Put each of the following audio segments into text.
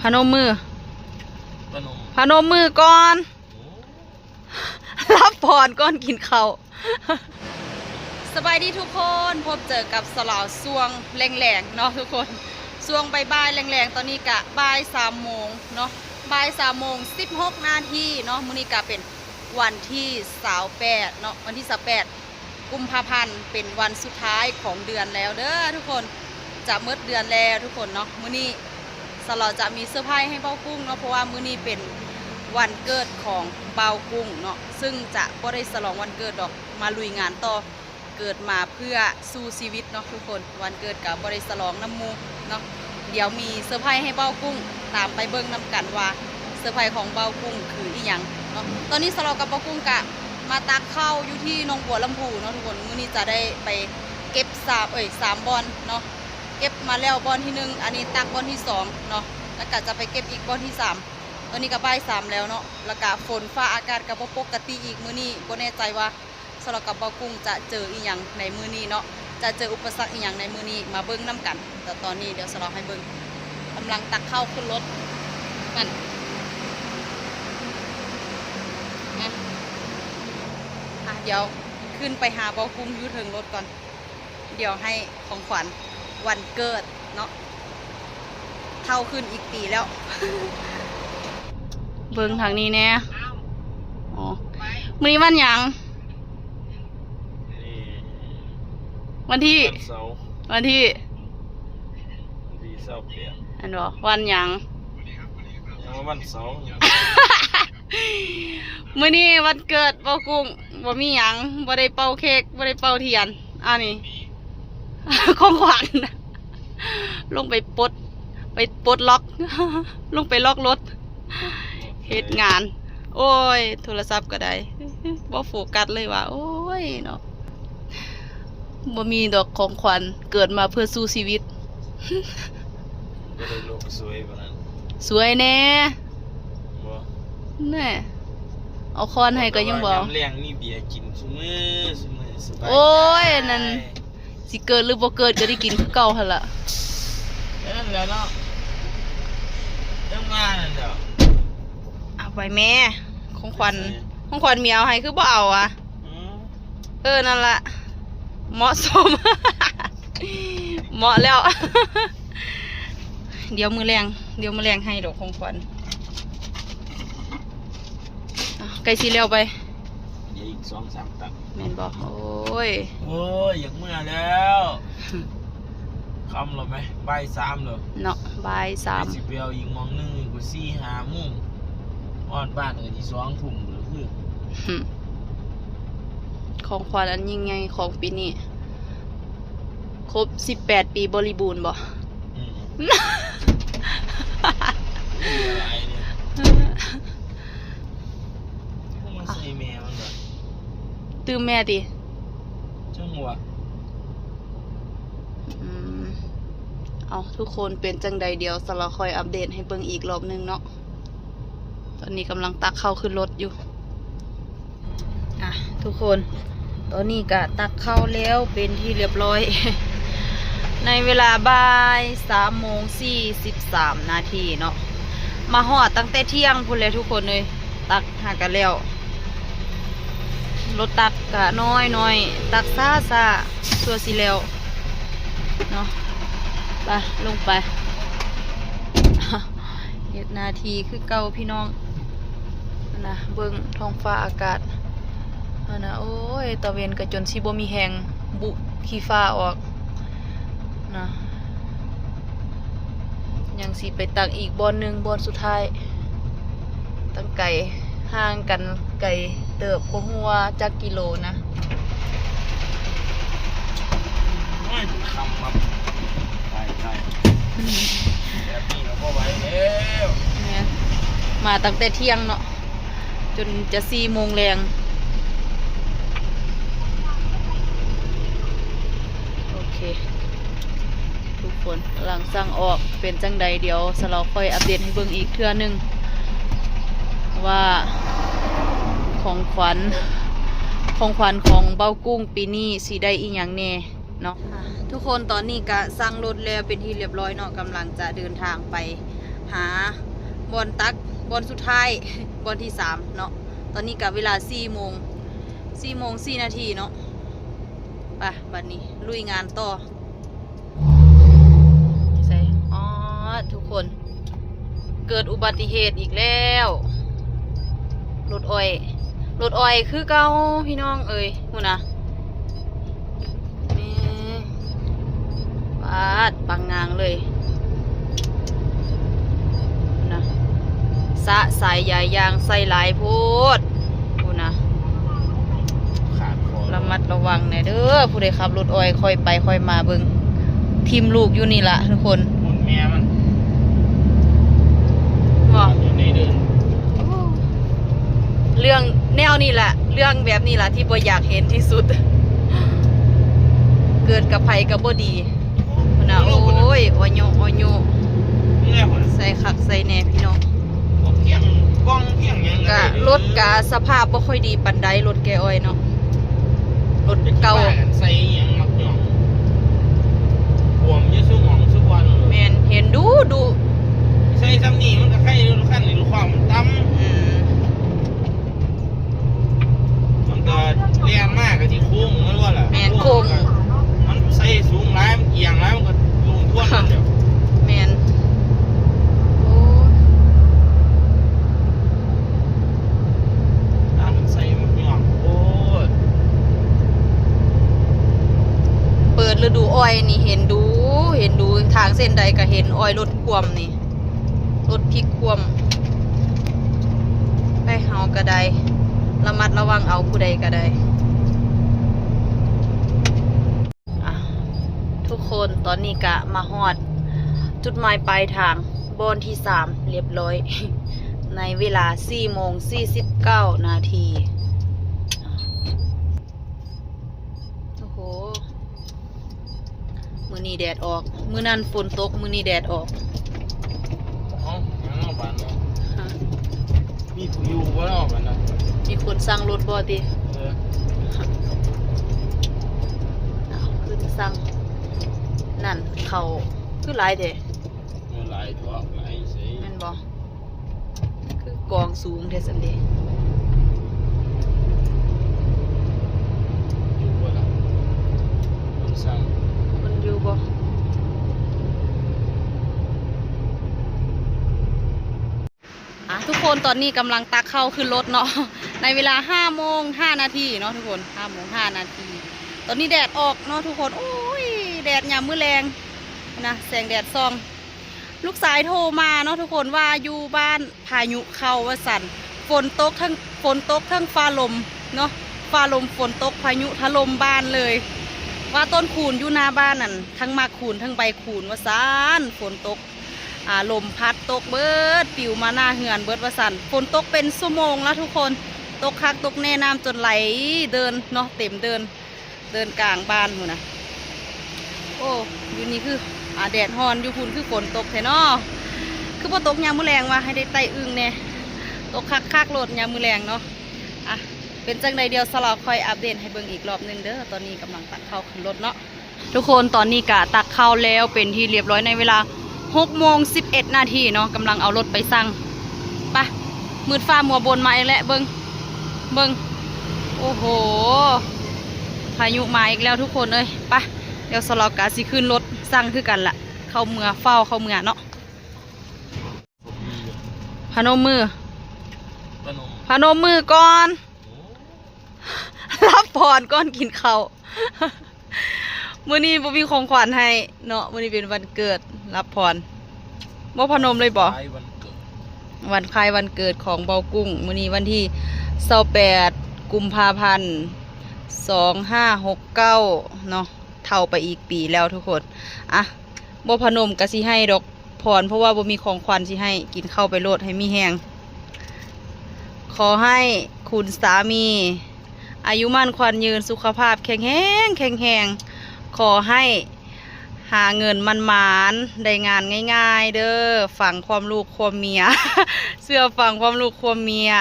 ພະນົມມື ພະນົມ ພະນົມມືກ່ອນ ໂອ້ ຮັບພອນກ່ອນກິນເຂົ້າ. ສະບາຍດີທຸກຄົນ ພົບເຈີກັບສາວລາວຊ່ວງແລງໆເນາະທຸກຄົນ ຊ່ວງບ່າຍໆແລງໆ ຕອນນີ້ກະບ່າຍສາມໂມງເນາະ ບ່າຍສາມໂມງສິບຫົກນາທີເນາະ. ມື້ນີ້ກະເປັນວັນທີຊາວແປດເນາະ ວັນທີຊາວແປດ ກຸມພາພັນ ເປັນວັນສຸດທ້າຍຂອງເດືອນແລ້ວເດີທຸກຄົນ ຈະໝົດເດືອນແລ້ວທຸກຄົນເນາະ. ມື້ນີ້ສາວລາວຈະມີເຊີໄພຣສ໌ໃຫ້ບ່າວກຸ້ງເນາະ ເພາະວ່າມື້ນີ້ເປັນວັນເກີດຂອງບ່າວກຸ້ງເນາະ ຊຶ່ງຈະບໍ່ໄດ້ສະຫຼອງວັນເກີດດອກ ມາລຸຍງານຕໍ່ ເກີດມາເພື່ອສູ້ຊີວິດເນາະທຸກຄົນ ວັນເກີດກໍບໍ່ໄດ້ສະຫຼອງນຳໝູ່ເນາະ. ດຽວມີເຊີໄພຣສ໌ໃຫ້ບ່າວກຸ້ງ ຕາມໄປເບິ່ງນຳກັນວ່າເຊີໄພຣສ໌ຂອງບ່າວກຸ້ງຄືອີ່ຫຍັງເນາະ. ຕອນນີ້ສາວລາວກັບບ່າວກຸ້ງກະມາຕັກເຂົ້າຢູ່ທີ່ໜອງບົວລຳພູເນາະທຸກຄົນ. ມື້ນີ້ຈະໄດ້ໄປເກັບສາມ ເອີຍ ສາມບ່ອນເນາະ ເກັບມາແລ້ວບ່ອນທີໜຶ່ງ ອັນນີ້ຕັກບ່ອນທີສອງເນາະ ແລ້ວກະຈະໄປເກັບອີກບ່ອນທີສາມ. ຕອນນີ້ກະບ່າຍສາມແລ້ວເນາະ ແລ້ວກະຝົນຟ້າອາກາດກະບໍ່ປົກກະຕິອີກ ມື້ນີ້ບໍ່ແນ່ໃຈວ່າ ສາວລາວກັບບ່າວກຸ້ງຈະເຈີອີ່ຫຍັງໃນມື້ນີ້ເນາະ ຈະເຈີອຸປະສັກອີ່ຫຍັງໃນມື້ນີ້ ມາເບິ່ງນຳກັນ. ແຕ່ຕອນນີ້ດຽວສາວລາວໃຫ້ເບິ່ງ ກຳລັງຕັກເຂົ້າຂຶ້ນລົດ ນັ້ນ ອ່ະ ດຽວຂຶ້ນໄປຫາບ່າວກຸ້ງຢູ່ເທິງລົດກ່ອນ ດຽວໃຫ້ຂອງຂວັນວັນເກີດເນາະ ເຖົ້າຂຶ້ນອີກປີແລ້ວ. ເບິ່ງທາງນີ້ແດ່ ອໍ ມື້ນີ້ວັນຫຍັງ? ວັນທີ ວັນທີ ວັນທີຊາວແປດ ແມ່ນບໍ່? ວັນຫຍັງ? ຍັງວ່າວັນເສົາ. ມື້ນີ້ວັນເກີດບ່າວກຸ້ງ ບໍ່ມີຫຍັງ ບໍ່ໄດ້ເປົ່າເຄ້ກ ບໍ່ໄດ້ເປົ່າທຽນ. ອັນນີ້ຂອງຂວັນ ລົງໄປປົດ ໄປປົດລັອກ ລົງໄປລັອກລົດ ເຮັດງານ. ໂອ້ຍ ໂທລະສັບກໍໄດ້ ບໍ່ໂຟກັສເລີຍວ່າ ໂອ້ຍເນາະ. ບໍ່ມີດອກຂອງຂວັນ ເກີດມາເພື່ອສູ້ຊີວິດ. ບໍ່ໄດ້ໂລກສວຍປານນັ້ນ ສວຍແດ່. ບໍ່ ແນ່ ເອົາຄອນໃຫ້ກໍຍັງບໍ່ເອົາ. ຍາມແລງມີເບຍກິນຊຸມື້ ຊຸມື້ ສະບາຍໃຈ. ໂອ້ຍ ອັນນັ້ນ ຊິເກີດຫຼືບໍ່ເກີດກໍໄດ້ກິນຄືເກົ່າຫັ້ນລະ. ນັ້ນແຫຼະເນາະ ຈັ່ງວ່ານັ້ນແຫຼະ. ເອົາໄປແມ່ ຂອງຂວັນ ຂອງຂວັນເມຍເອົາໃຫ້ຄືບໍ່ເອົາອະ? ເອີ ນັ້ນລະ ເໝາະສົມ ເໝາະແລ້ວ. ດຽວມື້ແລງ ດຽວມື້ແລງໃຫ້ດອກຂອງຂວັນ. ອ້າວ ໃກ້ຊິແລ້ວໄປ ເດຍອີກສອງສາມຕັນ ແມ່ນບໍ່? ໂອ້ຍ ໂອ້ຍ ຢາກເມືອແລ້ວ. ຄ່ຳແລ້ວໄໝ? ບ່າຍສາມແລ້ວເນາະ ບ່າຍສາມ ຊິໄປເອົາອີກໝ່ອງໜຶ່ງ ກວ່າສີ່ຫ້າໂມງ ຮອດບ້ານກໍຊິສອງທຸ່ມແລ້ວຄື. ຂອງຂວັນອັນຍິ່ງໃຫຍ່ຂອງປີນີ້ ຄົບສິບແປດປີບໍລິບູນບໍ່? ອືມ ຫຼາຍເດ້ ເອົາມາໃສ່ແມ່ມັນກໍ ຕື່ມແມ່ຕິ? ຈັງຫວະ ອືມ ເອົາ ທຸກຄົນເປັນຈັ່ງໃດ ດຽວສາວລາວຄ່ອຍອັບເດດໃຫ້ເບິ່ງອີກລອບໜຶ່ງເນາະ. ຕອນນີ້ກຳລັງຕັກເຂົ້າຂຶ້ນລົດຢູ່. ອ່ະ ທຸກຄົນ ຕອນນີ້ກະຕັກເຂົ້າແລ້ວເປັນທີ່ລຽບຮ້ອຍ ໃນເວລາບ່າຍສາມໂມງສີ່ສິບສາມນາທີເນາະ. ມາຮອດຕັ້ງແຕ່ທ່ຽງພຸ້ນແຫຼະທຸກຄົນເອີຍ ຕັກຫາກະແລ້ວ. ລົດຕັກກະນ້ອຍໆ ຕັກຊ້າໆ ຊົ່ວຊິແລ້ວເນາະ. ໄປ ລົງໄປ. ເຮັດໜ້າທີ່ຄືເກົ່າພີ່ນ້ອງ. ຫັ້ນນະ ເບິ່ງທ້ອງຟ້າອາກາດ ຫັ້ນນະ ໂອ້ຍ ຕາເວັນກໍຈົນຊິບໍ່ມີແຮງບຸຂີ້ຟ້າອອກນະ. ຍັງຊິໄປຕັກອີກບ່ອນໜຶ່ງ ບ່ອນສຸດທ້າຍ ຕັ້ງໄກ ຫ່າງກັນໄກເຕີບ ບໍ່ຮູ້ວ່າຈັກກິໂລນະ. ໂອ້ຍ ຄ່ຳແລ້ວ ຕາຍໆ ແບບນີ້ກໍບໍ່ໄຫວແລ້ວ. ແມ່ນ ມາຕັ້ງແຕ່ທ່ຽງເນາະ ຈົນຈະສີ່ໂມງແລງ. ໂອເຄ ທຸກຄົນ ຫຼັງສັ່ງອອກເປັນຈັ່ງໃດ ດຽວສາວລາວຄ່ອຍອັບເດດໃຫ້ເບິ່ງອີກເທື່ອໜຶ່ງ ວ່າຂອງຂວັນ ຂອງຂວັນຂອງເບົາກຸ້ງປີນີ້ຊິໄດ້ອີ່ຫຍັງແດ່ເນາະ. ອ່ະ ທຸກຄົນ ຕອນນີ້ກະສັ່ງລົດແລ້ວເປັນທີ່ລຽບຮ້ອຍເນາະ ກຳລັງຈະເດີນທາງໄປ ຫາບ່ອນຕັກ ບ່ອນສຸດທ້າຍ ບ່ອນທີສາມເນາະ. ຕອນນີ້ກໍເວລາສີ່ໂມງ ສີ່ໂມງສີ່ນາທີເນາະ. ໄປ ບັດນີ້ລຸຍງານຕໍ່. ໃສ່ ອໍ ທຸກຄົນ ເກີດອຸບັດຕິເຫດອີກແລ້ວ. ລົດອ້ອຍ ລົດອ້ອຍຄືເກົ່າ ພີ່ນ້ອງເອີຍ ພຸ້ນນະ. ນີ້ ປາດ ປາງງາງເລີຍ ພຸ້ນນະ. ສະສາຍຢາຍຢາງໃສ່ຫຼາຍໂພດ ພຸ້ນນະ. ຂາດຄໍ ລະມັດລະວັງແດ່ເດີ ຜູ້ໃດຂັບລົດອ້ອຍຄ່ອຍໄປຄ່ອຍມາເບິ່ງ ຖິ້ມລູກຢູ່ນີ້ລະທຸກຄົນ. ພຸ້ນແມ່ມັນ ບໍ່ ຢູ່ໃນເດີ່ນ. ເລື່ອງແນວນີ້ລະ ເລື່ອງແບບນີ້ລະທີ່ບໍ່ຢາກເຫັນທີ່ສຸດ. ເກີດກັບໃຜກໍບໍ່ດີ ພຸ້ນນະ. ໂອ້ຍ ໂອ້ຍ ໂອ້ຍ ໃສ່ຄັກໃສ່ແນ່ພີ່ນ້ອງ. ພຽງກ້ອງພຽງຫຍັງ ກະລົດກະສະພາບບໍ່ຄ່ອຍດີປານໃດ ລົດແກອ້ອຍເນາະ ລົດເກົ່າ. ໃສ່ຫຍັງມັກຫຍ້ອງ ຂວມຢູ່ຊຸໝ່ອງຊຸບ່ອນ. ແມ່ນ ເຫັນດຸໆ. ໃສ່ຊ່ຳນີ້ມັນກໍໄຄຢູ່ ຄັນນີ້ຄວາມມັນຕ່ຳ. ອືມ ມັນກໍແລ່ນມາກໍຊິໂຄ້ງ ແມ່ນບໍ່ລະ? ແມ່ນ ໂຄ້ງ ໂຄ້ງ ມັນໃສ່ສູງຫຼາຍ ມັນອຽງຫຼາຍ ມັນກໍລົງທວນແລ້ວ. ແມ່ນ ໂອ້ ຖ້າມັນໃສ່ມັນຍອກໂພດ. ເປີດລະດູອ້ອຍນີ້ເຫັນດຸ ເຫັນດຸ ທາງເສັ້ນໃດກໍເຫັນ ອ້ອຍລົດຄວ່ຳນີ້ ລົດພິກຄວ່ຳ. ໄປ ເຮົາກໍໄດ້ ລະມັດລະວັງເອົາ ຜູ້ໃດກໍໄດ້. ອ່ະ ທຸກຄົນ ຕອນນີ້ກະມາຮອດຈຸດໝາຍປາຍທາງບ່ອນທີສາມລຽບລ້ອຍ ໃນເວລາສີ່ໂມງສີ່ສິບເກົ້ານາທີ. ໂອ້ໂຫ ມື້ນີ້ແດດອອກ ມື້ນັ້ນຝົນຕົກ ມື້ນີ້ແດດອອກ. ເອົ້າ ຍັງເນາະບາດເນາະ ຮະ ມີຜູ້ຢູ່ບໍ່ເນາະບາດເນາະ? ມີຄົນສັ່ງລົດບໍ່ຕິ? ເອີ ເອົາ ຄືສັ່ງ ນັ້ນ ເຂົ້າຄືຫຼາຍແທ້? ເອີ ຫຼາຍຕົວະ ຫຼາຍໃສ ແມ່ນບໍ່? ຄືກອງສູງແທ້ຊັ້ນເດ. ຢູ່ບໍ່ລະ ຄົນສັ່ງ ຄົນຢູ່ບໍ່? ອ່ະ ທຸກຄົນ ຕອນນີ້ກຳລັງຕັກເຂົ້າຂຶ້ນລົດເນາະ ໃນເວລາຫ້າໂມງຫ້ານາທີເນາະທຸກຄົນ ຫ້າໂມງຫ້ານາທີ. ຕອນນີ້ແດດອອກເນາະທຸກຄົນ ໂອ້ຍ ແດດຍາມມື້ແລງນະ ແສງແດດສ່ອງ. ລູກຊາຍໂທມາເນາະທຸກຄົນ ວ່າຢູ່ບ້ານພາຍຸເຂົ້າວ່າຊັ້ນ ຝົນຕົກທັງ ຝົນຕົກທັງຟ້າລົມເນາະ ຟ້າລົມຝົນຕົກ ພາຍຸຖະຫຼົ່ມບ້ານເລີຍ ວ່າຕົ້ນຄູນຢູ່ໜ້າບ້ານນັ້ນ ທັງໝາກຄູນ ທັງໃບຄູນວ່າຊັ້ນ ຝົນຕົກ ອ່າ ລົມພັດຕົກເບິດ ປິວມາໜ້າເຮືອນເບິດວ່າຊັ້ນ. ຝົນຕົກເປັນຊົ່ວໂມງລະທຸກຄົນ ຕົກຄັກຕົກແນ່ ນ້ຳຈົນໄຫຼເດີ່ນເນາະ ເຕັມເດີ່ນ ເດີ່ນກາງບ້ານພຸ້ນນະ. ໂອ້ ຢູ່ນີ້ຄື ອ່າ ແດດຮ້ອນ ຢູ່ພຸ້ນຄືຝົນຕົກແທ້ເນາະ. ຄືບໍ່ຕົກຍາມມື້ແລງວະ ໃຫ້ໄດ້ໄຕ່ອຶ່ງແດ່ ຕົກຄັກໆໂລດຍາມມື້ແລງເນາະ. ອ່ະ ເປັນຈັ່ງໃດ ດຽວສາວລາວຄ່ອຍອັບເດດໃຫ້ເບິ່ງອີກລອບໜຶ່ງເດີ. ຕອນນີ້ກຳລັງຕັກເຂົ້າຂຶ້ນລົດເນາະ. ທຸກຄົນ ຕອນນີ້ກະຕັກເຂົ້າແລ້ວເປັນທີ່ລຽບລ້ອຍ ໃນເວລາຫົກໂມງສິບເອັດນາທີເນາະ ກຳລັງເອົາລົດໄປສັ່ງ. ໄປ ມືດຟ້າມົວບົນມາອີກແລ້ວ ເບິ່ງ ເບິ່ງ ໂອ້ໂຫ ພາຍຸມາອີກແລ້ວທຸກຄົນເອີຍ. ໄປ ດຽວສາວລາວກະຊິຂຶ້ນລົດສັ່ງຄືກັນລະ ເຂົ້າເມືອ ຟ້າວເຂົ້າເມືອເນາະ. ພະນົມມື ພະນົມ ພະນົມມືກ່ອນ ໂອ້ ຮັບພອນກ່ອນກິນເຂົ້າ. ມື້ນີ້ບໍ່ມີຂອງຂວັນໃຫ້ເນາະ ມື້ນີ້ເປັນວັນເກີດ ຮັບພອນ ບໍ່ພະນົມເລີຍບໍ່? ວັນຄາຍວັນເກີດ ວັນຄາຍວັນເກີດຂອງເບົາກຸ້ງ ມື້ນີ້ວັນທີຊາວແປດ ກຸມພາພັນ ສອງຫ້າຫົກເກົ້າເນາະ. ເຖົ້າໄປອີກປີແລ້ວທຸກຄົນ. ອ່ະ ບໍ່ພະນົມກະຊິໃຫ້ດອກພອນ ເພາະວ່າບໍ່ມີຂອງຂວັນຊິໃຫ້ ກິນເຂົ້າໄປໂລດໃຫ້ມີແຮງ. ຂໍໃຫ້ຄຸນສາມີອາຍຸໝັ້ນຂວັນຍືນ ສຸຂະພາບແຂງແຮງ ແຂງແຮງ. ຂໍໃຫ້ຫາເງິນໝານໆ ໄດ້ງານງ່າຍໆເດີ. ຟັງຄວາມລູກຄວາມເມຍ ເຊື່ອຟັງຄວາມລູກຄວາມເມຍ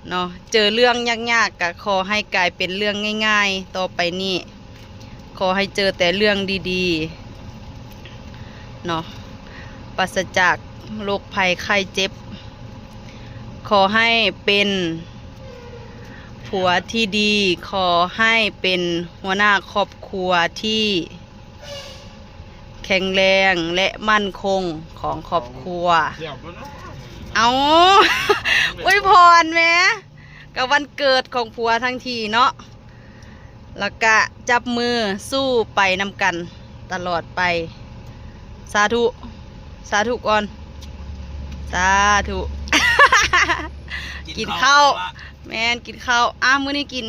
ເນາະ. ເຈີເລື່ອງຍາກໆ ກະຂໍໃຫ້ກາຍເປັນເລື່ອງງ່າຍໆຕໍ່ໄປນີ້. ຂໍໃຫ້ເຈີແຕ່ເລື່ອງດີໆເນາະ ປາສະຈາກ ໂລກໄພໄຂ້ເຈັບ. ຂໍໃຫ້ເປັນຜົວທີ່ດີ, ຂໍໃຫ້ເປັນຫົວໜ້າຄອບຄົວທີ່ແຂງແຮງ ແລະ ໝັ້ນຄົງຂອງຄອບຄົວ. ເອົາ ອວຍພອນແໝ່ ກັບວັນເກີດຂອງຜົວທັງທີເນາະ. ແລ້ວກະຈັບມືສູ້ໄປນຳກັນຕະຫຼອດໄປ. ສາທຸ ສາທຸກ່ອນ ສາທຸ. ກິນເຂົ້າ ກິນເຂົ້າ ແມ່ນ ກິນເຂົ້າ. ອ່າ ມື້ນີ້ກິນ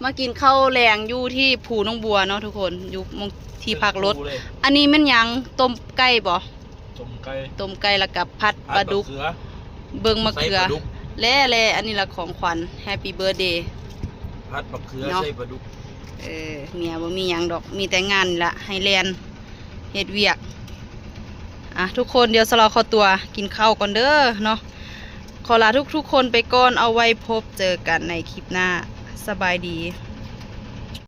ມາກິນເຂົ້າແລງຢູ່ທີ່ພູໜອງບົວເນາະທຸກຄົນ ຢູ່ໝ່ອງທີ່ພັກລົດ. ອັນນີ້ແມ່ນຫຍັງ? ຕົ້ມໄກ່ບໍ່? ຕົ້ມໄກ່ ຕົ້ມໄກ່ ແລ້ວກໍຜັດປາດຸກ ເບິ່ງມະເຂືອ ແລະ ແລະ ອັນນີ້ລະຂອງຂວັນ Happy Birthday ຜັດມະເຂືອ ເນາະ ໃສ່ປາດຸກ. ເອີ ເມຍບໍ່ມີຫຍັງດອກ ມີແຕ່ງານນີ້ລະ ໃຫ້ແລ່ນເຮັດວຽກ. ອ່ະ ທຸກຄົນ ດຽວສາລາວຂໍຕົວກິນເຂົ້າກ່ອນເດີເນາະ. ຂໍລາທຸກໆຄົນໄປກ່ອນ ເອົາໄວ້ພົບເຈີກັນໃນຄລິບໜ້າ. ສະບາຍດີ.